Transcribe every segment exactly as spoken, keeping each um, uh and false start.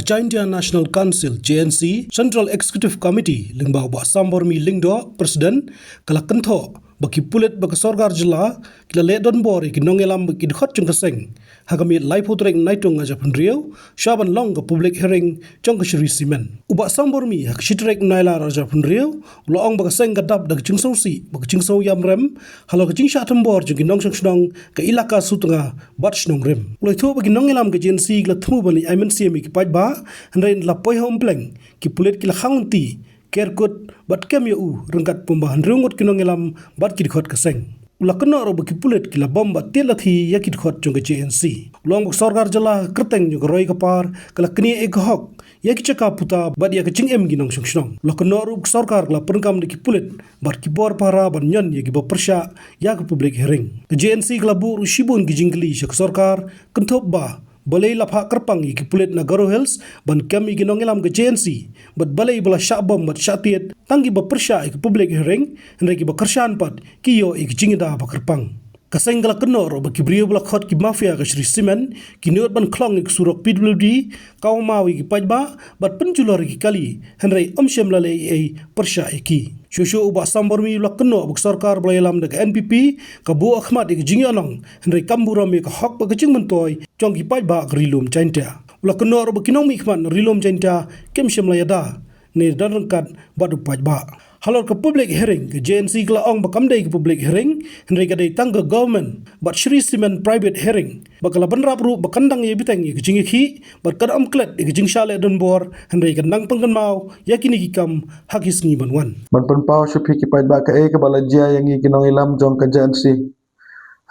Jaintia National Council, J N C, Central Executive Committee, lyngba u Bah Sambormi Lyngdoh, President, ka la kynthoh ba ki pulit bad ka sorkar jylla ki la leh donbor ïa ki nongïalam bad ki dkhot jong ka seng ha ka miet laiphew tarik Naitung arhajar arphew hynriew, sha ban long ka public hearing jong ka Shree Cement. U Bah Sambormi ha ka shi tarik Nailar arhajar arphew hynriew u la ong ba ka seng ka dap da ka jingsngewsih bad ka jingsngewïamrem halor ka jingshah thombor jong ki nongshong shnong ka Elaka Sutnga bad Shnong Rim. U la ïathuh ba ki nongïalam ka J N C ki la thmu ban ai mynsiem ïa ki paidbah, hynrei la poi ha Umpleng, ki pulit ki la khang lynti, ker kut bad kem ïa u ryngkat kumba hynriew ngut ki nongïalam bad ki dkhot ka seng. U la kynnoh ruh ba ki pulit ki la bom bad tied lathi ïa ki dkhot jong ka J N C. U la ong ba ka sorkar jylla ha ka kyrteng jong ka roi ka par ka la knieh ïa ka hok ïa ki jaka puta bad ïa ka jingim ki nongshong shnong. U la kynnoh ruh ba ka sorkar ka la pyndonkam da ki pulit bad ki bor pahara ban ñion ïa kiba pyrshah ïa ka public hearing. Ka J N C ka la buh ruh shibun ki jingkylli sha ka sorkar, kynthup ba balei la phah kyrpang ïa ki pulit na Garo Hills ban kem ïa ki nongïalam ka J N C, bad balei ba la shah bom bad shah tied tang kiba pyrshah ïa ka public hearing, hynrei kiba kyrshan pat ki ïoh ïa ka jingïada ba kyrpang. Ka seng ka la kynnoh ruh ba ki briew ba la khot ki mafia ka Shree Cement ki nud ban khlong ïa ka surok P W D, kawmaw ïa ki paidbah bad pynjulor ïa ki kali, hynrei ym shym la leh ei ei pyrshah ïa ki. Shuh shuh u Bah Sambormi u la kynnoh ba ka sorkar ba la ïalam da ka N P P ka buh khmat ïa ka jingïohnong, hynrei kam burom ïa ka hok bad ka jingmyntoi jong ki paidbah ka Ri Lum Jaintia. U la kynnoh ruh ba ki nongmihkhmat na Ri Lum Jaintia kim shym la ïada ne don ryngkat bad u paidbah. Halor ka public hearing, ka J N C ka la ong ba kam dei ka public hearing, hynrei ka dei tang ka government bad Shree Cement private hearing, bad ka la bynrap ruh ba kan dang ïa bteng ïa ka jingïakhih bad kan ym klet ïa ka jingshah leh donbor, hynrei kan dang pynkynmaw ïa kine ki kam ha ki sngi ban wan. Ban pynpaw sha phi ki paidbah kaei kaba la jia ïa ngi ki nongïalam jong ka J N C.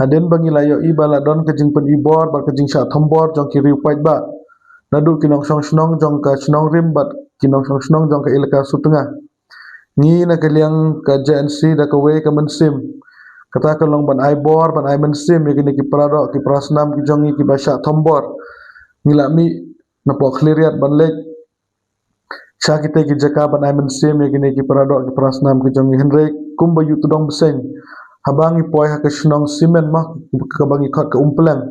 Hadien ba ngi la ïohi ba la don ka jingpyni bor bad ka jingshah thombor jong ki riew paidbah, naduh ki nongshong shnong jong ka Shnong Rim bad ki nongshong shnong jong ka Elaka Sutnga, ngi na ka liang ka J N C da kawei ka mynsiem, kata ka long ban ai bor, ban ai mynsiem ïa kine ki paradoh ki parasnam ki jong ngi kiba shah thombor. Ngi la mih napoh Khliehriat ban leit sha kita ki jaka ban ai mynsiem ïa kine ki paradoh ki parasnam ki jong ngi, hynrei kumba ïoh tdong bseiñ, haba ngi poi ha ka shnong Cement ma, kaba ngi khot ka Umpleng,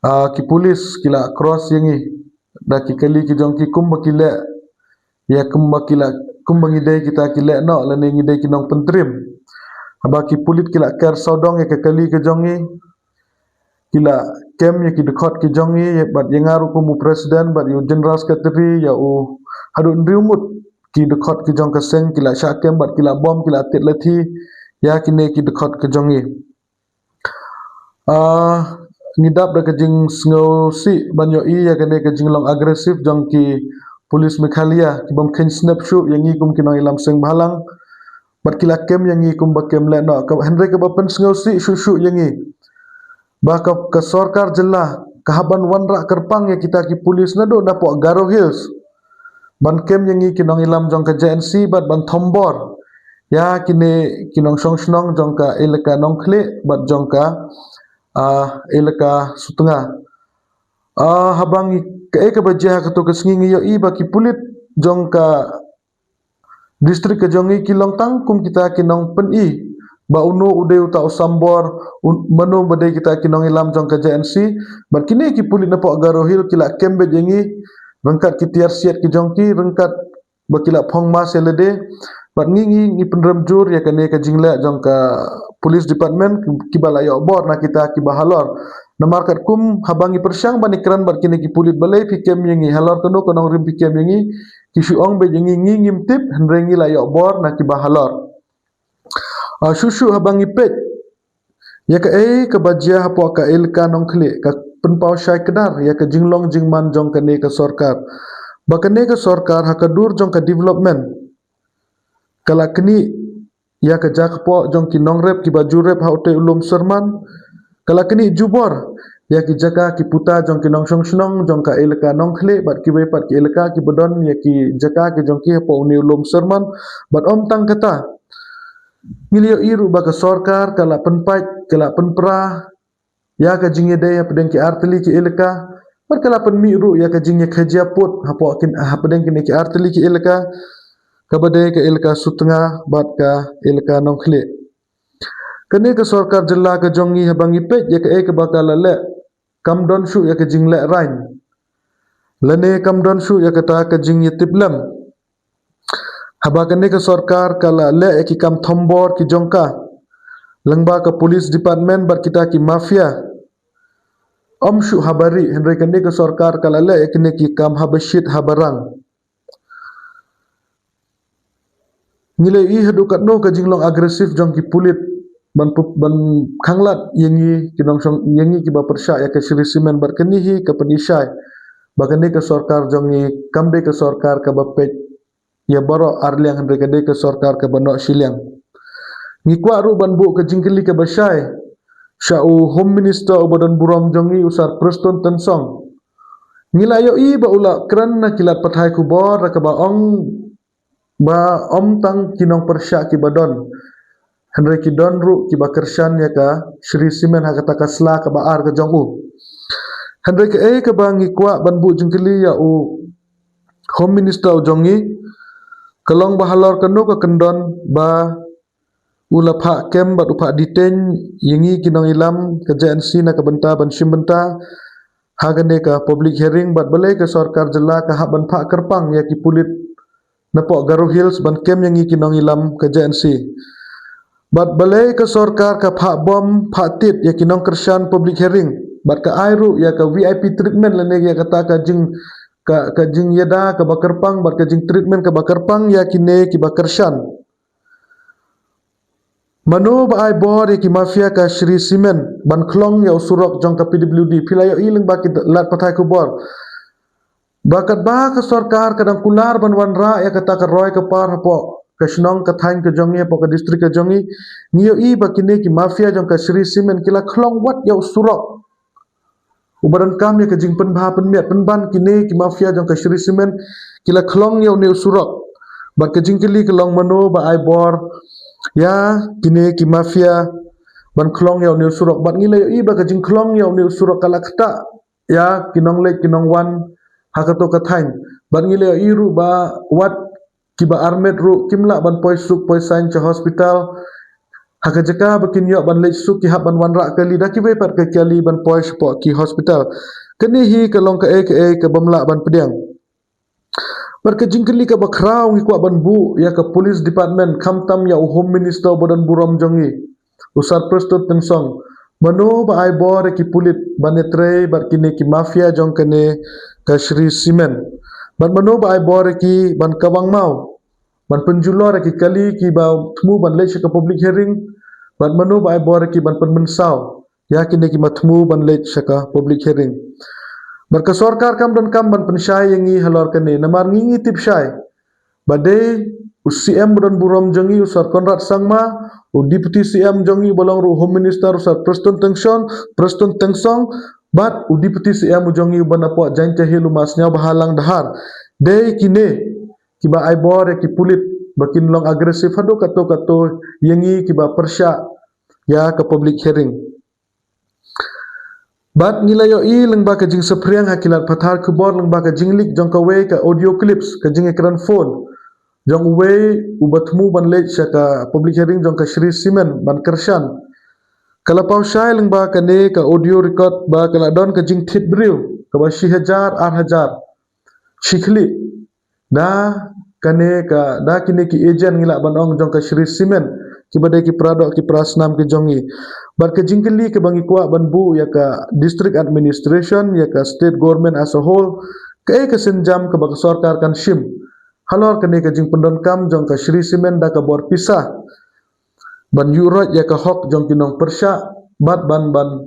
ah, ki pulit ki la cross ïa ngi da ki kali ki jong ki kumba ki leh ïa kumba ki la, kumba ngi dei kita ki lehnoh lane ngi dei ki nongpyntrim. Haba ki pulit ki la ker sawdong ïa ka kali ka jong ngi, ki la kem ïa ki dkhot ki jong ngi, bad ïa nga ruh kum u president bad ïa u general secretary, ïa u, haduh hynriew ngut ki dkhot ki jong ka seng ki la shah kem bad ki la bom, ki la tied lathi ïa kine ki dkhot ki jong ngi. Ah, ngi dap da ka jingsngewsih ban ïohi ïa kane ka jinglong aggressive jong ki pulit Meghalaya, ki bym kheiñ snep shuh ïa ngi kum ki nongïalam seng bhalang, bad ki la kem ïa ngi kumba kem lehnoh, ka, hynrei kaba pynsngewsih shuh shuh ïa ngi ba ka, ka sorkar jylla ka hap ban wanrah kyrpang ïa kita ki pulit naduh napoh Garo Hills ban kem ïa ngi ki nongïalam jong ka J N C bad ban thombor ïa kine ki nongshong shnong jong ka Elaka Nongkhlieh bad jong ka, ah, Elaka Sutnga. Ah, haba ngi, kaei kaba jia ha kato ka sngi, ngi ïohi ba ki pulit jong ka district ka jong ngi ki long tang kum kita ki nongpyni ba uno u dei uta u sambor, un-, mano ba dei kita ki nongïalam jong ka J N C. Bad kine ki pulit napoh Garo Hill ki la kem beit ïa ngi ryngkat ki tiar siat ki jong ki, ryngkat ba ki la phong mask ïa lade. Bad ngi, ngi, ngi pynrem jur ïa kane ka jingleh jong ka police department kiba la ïoh bor na kita kiba halor. Namar katkum haba ngi pyrshang ban ïakren bad kine ki pulit, balei phi kem ïa ngi, halor kano ka nongrim phi kem ïa ngi, ki shu ong beit ïa ngi, ngi ngim tip, hynrei ngi la ïoh bor na kiba halor. Ah, shuh shuh haba ngi peit ïa kaei kaba jia hapoh ka Elaka Nongkhlieh, ka pynpaw shai kdar ïa ka jinglong jingman jong kane ka sorkar. Ba kane ka sorkar ha ka dur jong ka development ka la knieh ïa ka jaka poh jong ki nongrep kiba ju rep ha utei u lum Serman. Ka la knieh jubor ïa ki jaka ki puta jong ki nongshong shnong jong ka Elaka Nongkhlieh bad kiwei pat ki elaka kiba don ïa ki jaka ki jong ki hapoh une u lum Serman. Bad ym tang kata, ngi la ïohi ruh ba ka sorkar ka la pynpait, ka la pynpra ïa ka jingïadei hapdeng ki artylli ki elaka, bad ka la pynmih ruh ïa ka jingïakajia pud hapoh kin, hapdeng kine ki artylli ki elaka, kaba dei ka Elaka Sutnga bad ka Elaka Nongkhlieh. Kane ka sorkar jylla ka jong ngi, haba ngi peit ïa kaei kaba ka la leh, kam don shuh ïa ka jingleh rain. Lane kam don shuh ïa kata ka jingïatiplem. Haba kane ka sorkar ka la leh ïa ki kam thombor ki jong ka lyngba ka police department bad kita ki mafia. Ym shuh haba rieh, hynrei kane ka sorkar ka la leh ïa kine ki kam haba shit haba rang. Ngi la ïohi haduh katno ka jinglong aggressive jong ki pulit ban pu-, ban khanglad ïa ngi ki nongshong, ïa ngi kiba pyrshah ïa ka Shree Cement, bad kane hi ka pynshai ba kane ka sorkar jong ngi kam dei ka sorkar kaba peit ïa baroh arliang, hynrei ka dei ka sorkar kaba noh shiliang. Ngi kwah ruh ban buh ka jingkylli kaba shai sha u Home Minister uba don burom jong ngi, u Sir Prestone Tynsong. Ngi la ïohi ba u la kren na ki lad pathai khubor da kaba ong ba ym tang ki nongpyrshah kiba don, hynrei ki don ruh kiba kyrshan ïa ka Shree Cement ha kata ka sla kaba ar ka jong u. Hynrei kaei kaba ngi kwah ban buh jingkylli ïa u Home Minister u jong ngi ka long ba halor kano ka kyndon ba u la phah kem bad u phah detain ïa ngi ki nongïalam ka J N C na ka bynta ban shim bynta ha kane ka public hearing, bad balei ka sorkar jylla ka hap ban phah kyrpang ïa ki pulit napoh Garo Hills ban kem ïa ngi ki nongïalam ka J N C. Bad balei ka sorkar ka phah bom phah tit ïa ki nongkyrshan public hearing bad ka ai ruh ïa ka V I P treatment lane ïa kata ka jing, ka, ka jingïada kaba kyrpang bad ka jingtreatment kaba kyrpang ïa kine kiba kyrshan. Mano ba ai bor ïa ki mafia ka Shree Cement ban khlong ïa u surok jong ka P W D? Phi la ïohi lyngba ki lad pathai khubor ba katba ka sorkar ka dang kular ban wanrah ïa kata ka roi ka par hapoh ka shnong ka thaiñ ka jong ngi, hapoh ka district ka jong ngi, ngi ïohi ba kine ki mafia jong ka Shree Cement ki la khlong wat ïa u surok uba donkam ïa ka jingpynbha pynmiat pynban. Kine ki mafia jong ka Shree Cement ki la khlong ïa une u surok. Bad ka jingkylli ka long mano ba ai bor ïa kine ki mafia ban khlong ïa une u surok? Bad ngi la ïohi ba ka jingkhlong ïa une u surok ka la ktah ïa ki nongleit ki nongwan ha kato ka thaiñ. Bad ngi la ïohi ruh ba wat kiba armet ruh kim lah ban poi suk poi saiñ sha hospital. Ha ka jaka ba kin ïoh ban leit suk ki hap ban wanrah kali da kiwei pat ka kali ban poi shapoh ki hospital. Kane hi ka long kaei kaei kabym lah ban pdiang. Bad ka jingkylli kaba khraw ngi kwah ban buh ïa ka police department, khamtam ïa u Home Minister uba don burom jong ngi, u Sir Prestone Tynsong. Mano ba ai bor ïa ki pulit ban ïatrei bad kine ki mafia jong kane ka Shree Cement? Bad mano ba ai bor ïa ki ban kawang maw, ban pynjulor ïa ki kali kiba thmu ban leit sha ka public hearing? Bad mano ba ai bor ïa ki ban pynmynsaw ïa kine kiba thmu ban leit sha ka public hearing? Bad ka sorkar kam donkam ban pynshai ïa ngi halor kane, namar ngi ngi tip shai ba dei u C M ba don burom jong ngi, u Sir Conrad Sangma, u Deputy C M jong ngi ba long ruh Home Minister, u Sir Prestone Tynsong, Prestone Tynsong, bad u Deputy C M u jong ngi uba napoh Jaintia Hills, u Marsniawbhalang Dhar. Dei kine kiba ai bor ïa ki pulit ba kin long aggressive haduh kato kato ïa ngi kiba pyrshah ïa ka public hearing. Bad ngi la ïohi lyngba ka jingsaphriang ha ki lad pathai khubor lyngba ka jingleak jong kawei ka audio clips, ka jingïakren phone jong uwei uba thmu ban leit sha ka public hearing jong ka Shree Cement ban kyrshan. Ka la paw shai lyngba kane ka audio record ba ka la don ka jingthied briew kaba shi hajar ar hajar shi khlieh da kane ka, da kine ki agent, ngi lah ban ong, jong ka Shree Cement, kiba dei ki para doh ki para snam ki jong ngi. Bad ka jingkylli kaba ngi kwah ban buh ïa ka district administration, ïa ka state government as a whole, kaei ka sienjam kaba ka sorkar kan shim halor kane ka jingpyndonkam jong ka Shree Cement da ka bor pisa ban ïuh roit ïa ka hok jong ki nongpyrshah bad ban, ban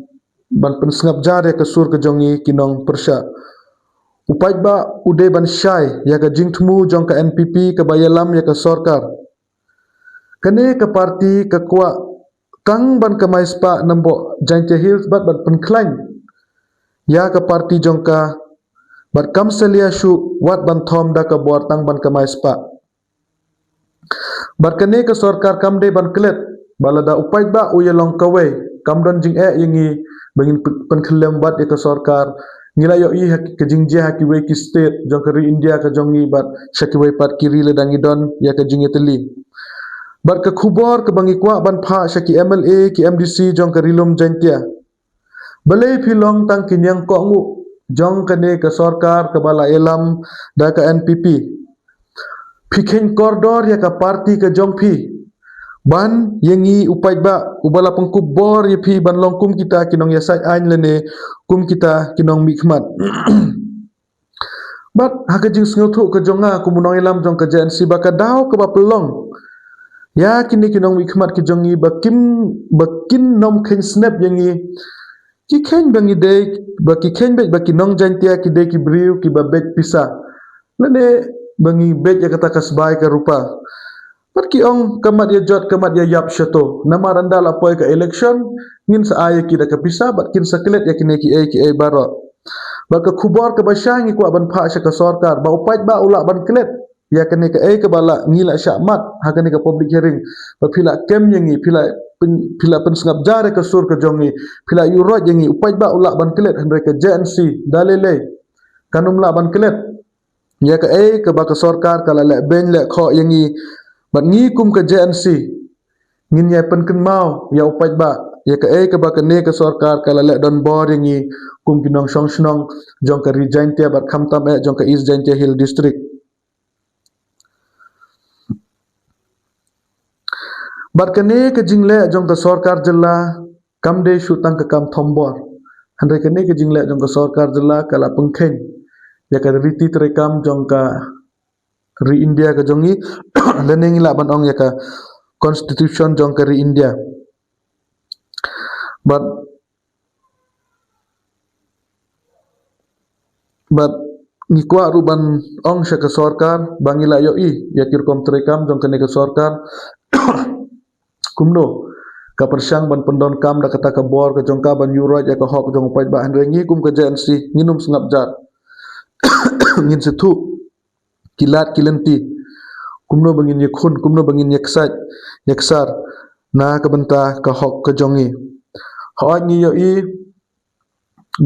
ban pynsngap jar ïa ka sur ka jong ngi ki nongpyrshah. U paidbah u dei ban shai ïa ka jingthmu jong ka N P P kaba ïalam ïa ka sorkar. Kane ka parti ka kwah tang ban kamai spah na bynta Jaintia Hills bad ban pynkhlaiñ ïa ka parti jong ka, bad kam salia shuh wat ban thom da ka bor tang ban kamai spah. Bad kane ka sorkar kam dei ban klet ba lada u paidbah u ïalong kawei, kam don jingeh ïa ngi ba ngin pyn-, pynkhyllem bad ïa ka sorkar. Ngi la ïohi ha ka jingjia ha kiwei ki state jong ka ri India ka jong ngi bad sha kiwei pat ki ri lada ngi don ïa ka jingïatylli. Bad ka khubor kaba ngi kwah ban phah sha ki M L A, ki M D C jong ka Ri Lum Jaintia. Balei phi long tang ki ñiang kohnguh jong kane ka sorkar kaba la ïalam da ka N P P. Phi kheiñ kordor ïa ka party ka jong phi ban ïa ngi u paidbah uba la pynkup bor ïa phi ban long kum kita ki nongïasaid aiñ lane kum kita ki nongmihkhmat. Bad ha ka jingsngewthuh ka jong nga kum u nongïalam jong ka J N C ba ka daw kaba pynlong ïa kine ki nongmihkhmat ki jong ngi ba kim, ba kin nym kheiñ snep ïa ngi. Ki kheiñ ba ngi dei, ba ki kheiñ beit ba ki nong Jaiñtia ki dei ki briew kiba beit pisa. Lane ba ngi beit ïa kata ka sbai ka rupa. Bad ki ong ka mat ïa jot ka mat ïa ïap shato. Namar ynda la poi ka election, ngin sa ai ïa ki da ka pisa bad kin sa klet ïa kine kiei kiei baroh. Bad ka khubor kaba shai ngi kwah ban phah sha ka sorkar ba u paidbah u lah ban klet ïa kane kaei kaba la ngi la shah mad ha kane ka public hearing. Ba phi la kem ïa ngi, phi la pyn-, phi la pynsngap jar ïa ka sur ka jong ngi, phi la ïuhroit ïa ngi, u paidbah u lah ban klet, hynrei ka J N C da lei lei kan ym lah ban klet ïa kaei kaba ka sorkar ka la leh beiñ leh khoh ïa ngi. Bad ngi kum ka J N C ngin ïa pynkynmaw ïa u paidbah ïa kaei kaba kane ka sorkar ka la leh donbor ïa ngi kum ki nongshong shnong jong ka Ri Jaiñtia bad khamtam eh jong ka East Jaiñtia Hill District. Bad kane ka jingleh jong ka sorkar jylla kam dei shu tang ka kam thombor. Hynrei kane ka jingleh jong ka sorkar jylla ka la pynkheiñ ïa ka riti treikam jong ka ri India ka jong ngi, lane ngi lah ban ong ïa ka constitution jong ka ri India. Bad, bad ngi kwah ruh ban ong sha ka sorkar ba ngi la ïohi ïa ki rukom treikam jong kane ka sorkar kumno ka pyrshang ban pyndonkam da kata ka bor ka jong ka ban ïuhroit ïa ka hok jong u paidbah, hynrei ngi kum ka J N C ngin ym sngap jar. Ngin sa thuh ki lad ki lynti kumno ba ngin ïakhun, kumno ba ngin ïaksaid ïaksar na ka bynta ka hok ka jong ngi. Hooid ngi ïohi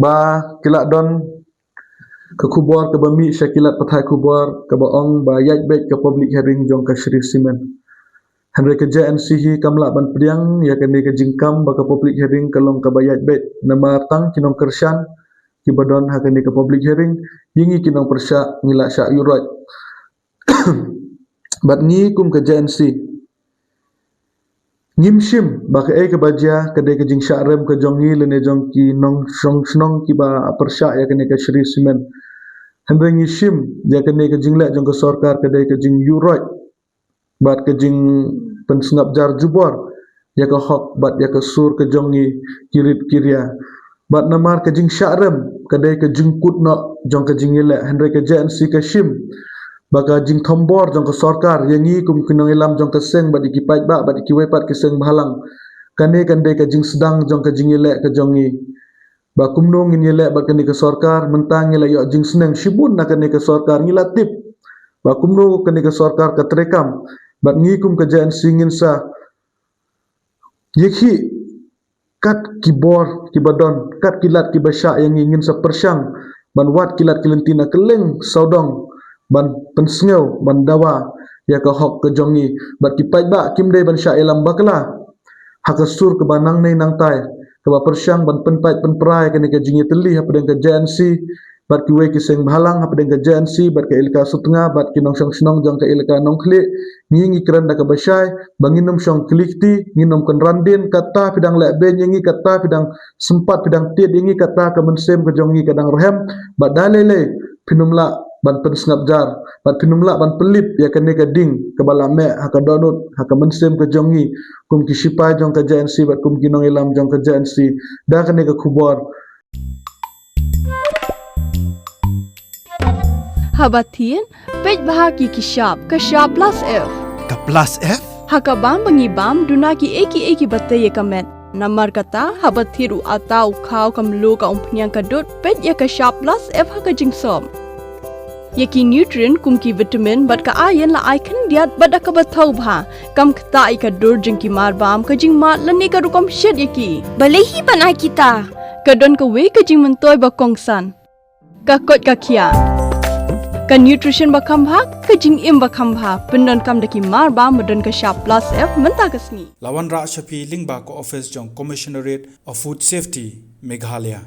ba ki la don ka khubor kaba mih sha ki lad pathai khubor kaba ong ba ïaid beit ka public hearing jong ka Shree Cement. Hynrei ka J N C hi kam lah ban pdiang ïa kane ka jingkam ba ka public hearing ka long kaba ïaid beit namar tang ki nongkyrshan kiba don ha kane ka public hearing, ïa ngi ki nongpyrshah ngi la shah ïuhroit. Bad ngi kum ka J N C ngim shim ba kaei kaba jia ka dei ka jingshah rem ka jong ngi lane jong ki nongshong shnong kiba pyrshah ïa kane ka Shree Cement. Hynrei ngi shim ïa kane ka jingleh jong ka sorkar ka dei ka jingïuhroit bad ka jingpynsngap jar jubor ïa ka hok bad ïa ka sur ka jong ngi ki rit ki ria. Bad namar ka jingshah rem ka dei ka jingkut noh jong ka jingïaleh, hynrei ka J N C ka shim ba ka jingthombor jong ka sorkar ïa ngi kum ki nongïalam jong ka seng bad ïa ki paidbah bad ïa kiwei pat ki seng bhalang kane kan dei ka jingsdang jong ka jingïaleh ka jong ngi. Ba kumno ngin ïaleh bad kane ka sorkar, mynta ngi la ïoh jingsneng shibun na kane ka sorkar, ngi la tip ba kumno kane ka sorkar ka treikam. Bad ngi kum ka J N C ngin sa ïakhih kat ki bor kiba don, kat ki lad kiba shah ïa ngi, ngin sa pyrshang ban wad ki lad ki lynti na kylleng sawdong ban pynsngew ban dawa ïa ka hok ka jong ngi. Bad ki paidbah kim dei ban shah ïalam bakla ha ka sur kaba nangne nangtai kaba pyrshang ban pynpait pynpra ïa kane ka jingïatylli hapdeng ka J N C bad kiwei ki seng bhalang hapdeng ka J N C bad ka Elaka Sutnga bad ki nongshong shnong jong ka Elaka Nongkhlieh. Ngi ngi kren da kaba shai ba ngin ym shong kylli kti, ngin ym kynran dien. Kata phi dang leh beiñ ïa ngi, kata phi dang sympat, phi dang tied ïa ngi, kata ka mynsiem ka jong ngi ka dang rhem. Bad da lei lei phin ym lah ban pynsngap jar bad phin ym lah ban pynlip ïa kane ka ding kaba la meh ha ka dohnud ha ka mynsiem ka jong ngi kum ki shipai jong ka J N C bad kum ki nongïalam jong ka J N C. Da kane ka khubor. Haba thied, peit bha ki ki shap, ka shap plus F. Ka plus F? Ha ka bam ba ngi bam, duna kiei kiei kiba tei ïa ka met. Namar kata, haba thied u atta, u khaw, ka mluh, ka umphniang, ka dud, peit ïa ka shap plus F ha ka jingsop. Ïa ki nutrient kum ki vitamin bad ka iron la ai khyndiat bad da kaba thaw bha. Kam ktah ïa ka dur jong ki mar bam, ka jingmad lane ka rukom shet ïa ki. Balei hi ban ai kita? Ka don kawei ka jingmyntoi ba kongsan. Ka koit ka khiah. Ka nutrition ba kham bha, ka jingim ba kham bha. Pyndonkam da ki mar bam ba don ka shap plus F mynta ka sngi. La wanrah sha phi lyngba ka office jong Commissionerate of Food Safety, Meghalaya.